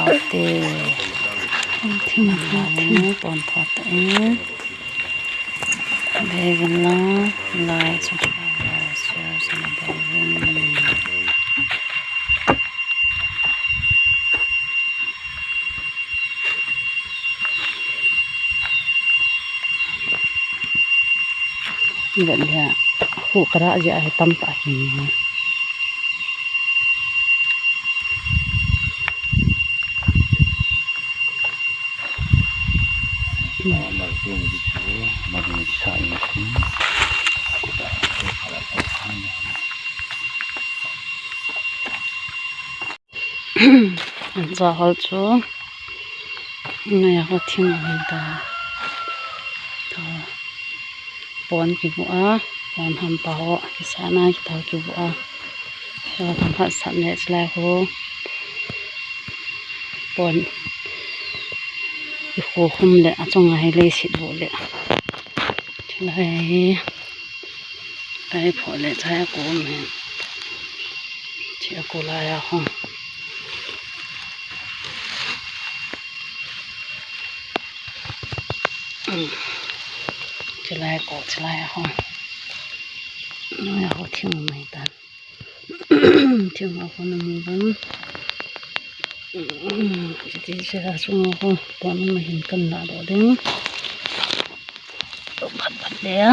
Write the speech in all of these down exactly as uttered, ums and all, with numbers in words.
Te. Thing, thing. Pon thot in. Bevin lang, like, subscribe, share, sana bevin. Ven dia, hu kara ja ai tam pa hin. An cha hol chu. Ngai ho thing hon ta. To. Pon kibu a, pon hampa ho, kisana kita kibu a. To, themkhat sap le chulai ho. Pon. Ikho khum le, achunga hi leiset bu le. Chulai. Kai pho le chai ko um hen. Chi a ko lai a hong. Chi lai ko, chi lai a hong. Noi a ho thing mai tan. Thing a ho na mu ban. Chi ti chi a sung a ho. Pon ma hin kan la do ding. Phat phat le a.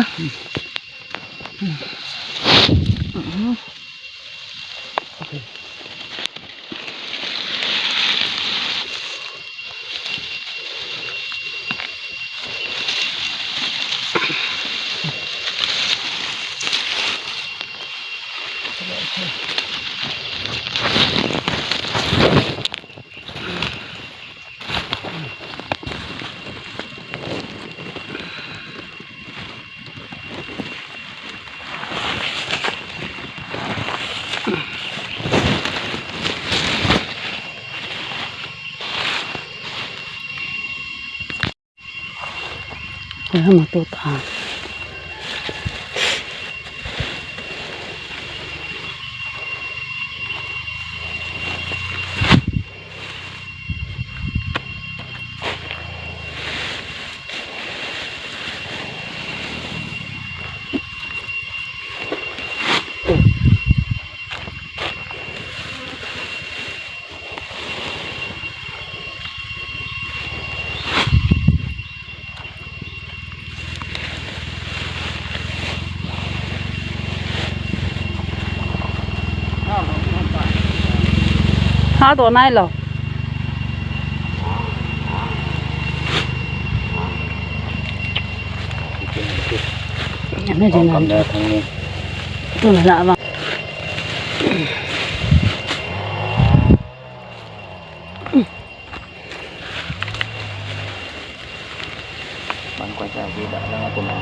Koi ham a tu ta. Ha to nai lo. Ame de na. Tu na la ba. Man koi cha ki da la ko na.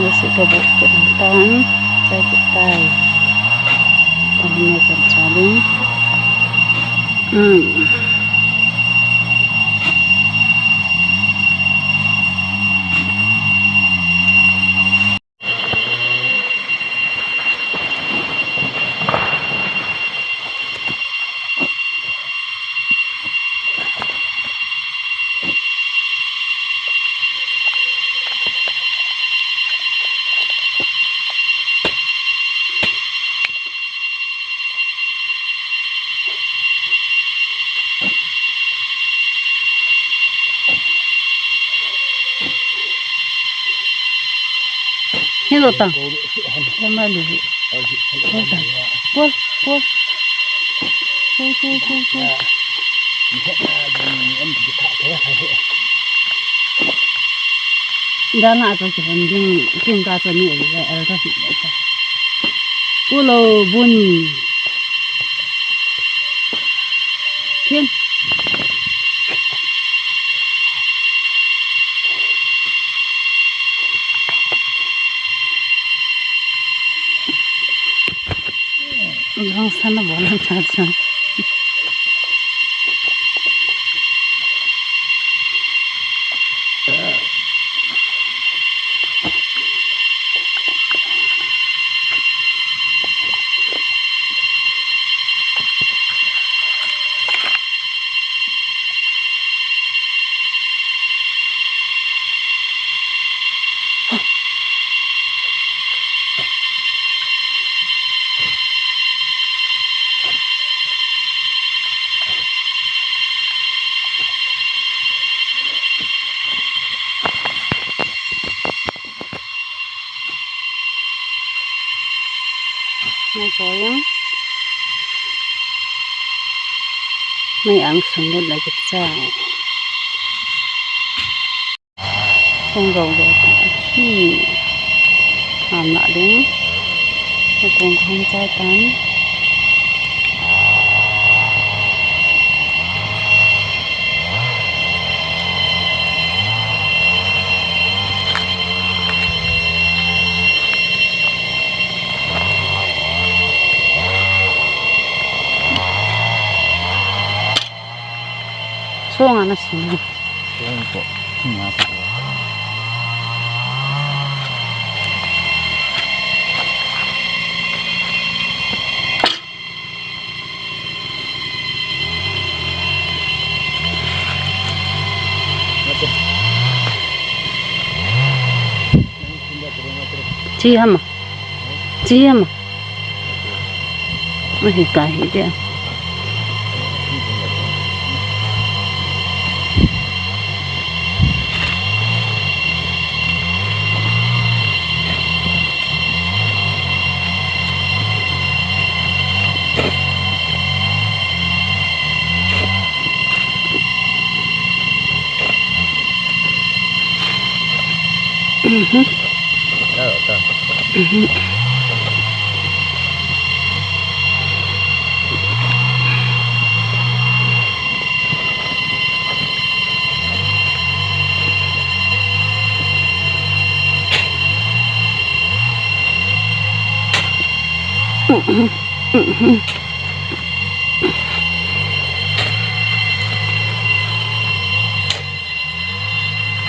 Nasi ka bu ke tan, chai ke tai. Tan ne kan chalin. Hmm. Hello ta. Hello ta. Pol, pol. Pol, pol, pol, pol. Dana to ki hon ding, kin ka to ni el el ta. Polo buni. Kin. Jong sana bola cha cha. Soyang. Mai ang sung lut la kit sa. Kong gau gau ta hi. Ham la ding. Kong kong chai tan. Song ana sim. Song ko. Song ana sim. Chi hama. Chi hama. Ahi ka hi dia. Mhm. Ya, ta. Mhm. Mhm. Mhm.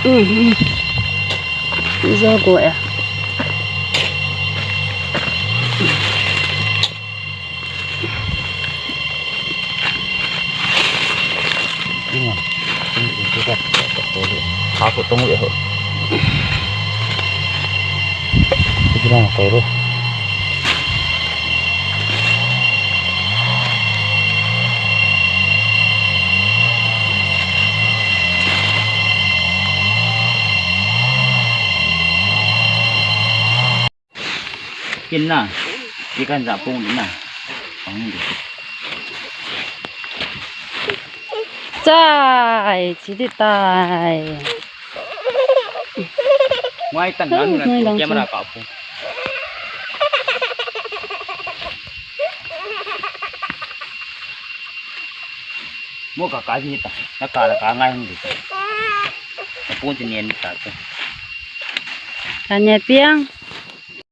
Mhm. Zo ko ya. Inga. Ini kita tak boleh. Aku tunggu ya. Kita nak apa itu? Kin na, ikan ja pung na. Pang di. Chai, chi di tai. Ngai tan nan na camera ka pu. Mo ka ka ji ta, na ka la ka ngai hung di ta. Ka pu ti nen ta ta. Ka ne piang.